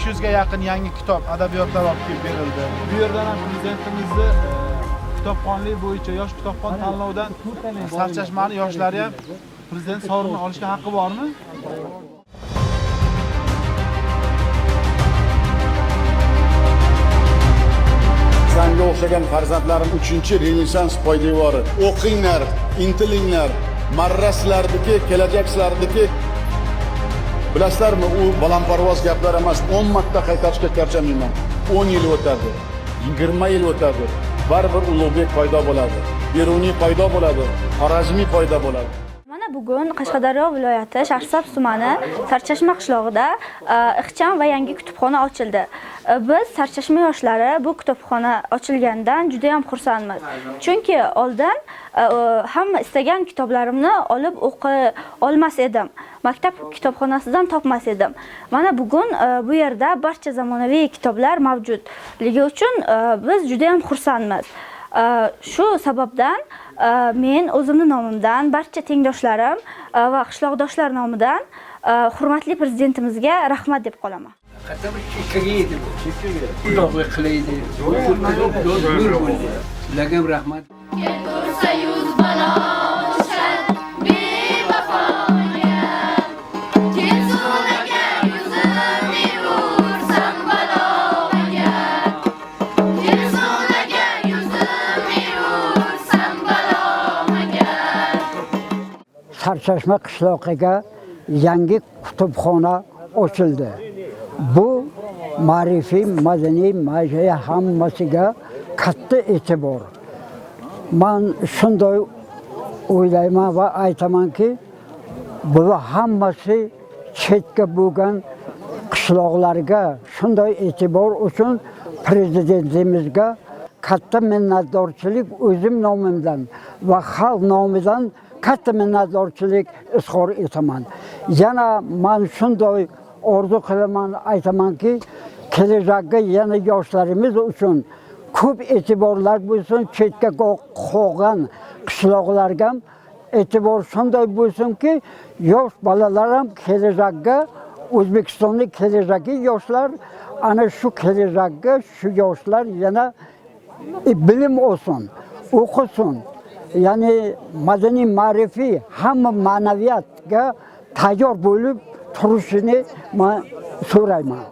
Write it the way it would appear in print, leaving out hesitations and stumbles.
500 ga yaqin yangi kitob, adabiyotlar olib kelib berildi. Bu yerdan ham prezidentimizni kitobxonlik bo'yicha yosh kitobxon tanlovidan Sarchashmani yoshlari ham prezident sovrinini olishga haqqi bormi? Sanga o'xshagan farzandlarim 3-Renessans poydevori. O'qinglar, intilinglar, marra sizlarniki, kelajak sizlarniki. Bilasizlarmi, u balandparvoz gaplar emas. 10 marta qaytarishga charchamayman. 10 yil o'tadi, 20 yil o'tadi. Baribir Ulug'bek paydo bo'ladi, Beruniy paydo bo'ladi, Xorazmiy paydo bo'ladi. Mana bugun Qashqadaryo viloyati Shahrisabz tumani Sarchashma qishlog'ida ixcham va yangi kutubxona ochildi. Biz Sarchashma yoshlari bu kutubxona ochilganidan juda ham xursandmiz. Chunki oldin hamma istagan kitoblarimni olib o'qi olmas edim. Maktab kitobxonasidan topmas edim. Mana bugun bu yerda barcha zamonaviy kitoblar mavjudligi uchun biz juda ham xursandmiz. Shu sababdan men o'zimni nomimdan, barcha tengdoshlarim va qishloqdoshlar nomidan hurmatli prezidentimizga rahmat deb qolaman. Hatta bir chekkaga edi bu. Uzoqlik qilaydi. Yo'l bo'ldi. Sizlarga ham rahmat. Keltursa yuz balo tushar bevafoga. Kelsun agar yuzimni ursam baloga. Kelsun agar yuzimni ursam baloga. Sarchashma qishlog'iga yangi kutubxona ochildi. Bu ma'rifiy, madaniy, maishiy hammasiga katta e'tibor. Man shunday o'ylayman va aytamanki, bular hammasi chetga bo'lgan qishloqlarga shunday e'tibor uchun prezidentimizga katta minnatdorchilik o'zim nomimdan va xalq nomidan katta minnatdorchilik izhor etaman. Yana man shunday orzu qilaman, aytamanki, kelajakda yana yoshlarimiz uchun ko'p e'tiborlar bo'lsin, chetga qolgan qishloqlarga ham e'tibor shunday bo'lsinki, yosh bolalar ham kelajakda O'zbekistonning kelajagi yoshlar, ana shu kelajakka shu yoshlar yana bilim olsin, o'qisin. Ya'ni madaniy, ma'rifiy hamma ma'naviyatga tayyor bo'lib turishini men so'rayman.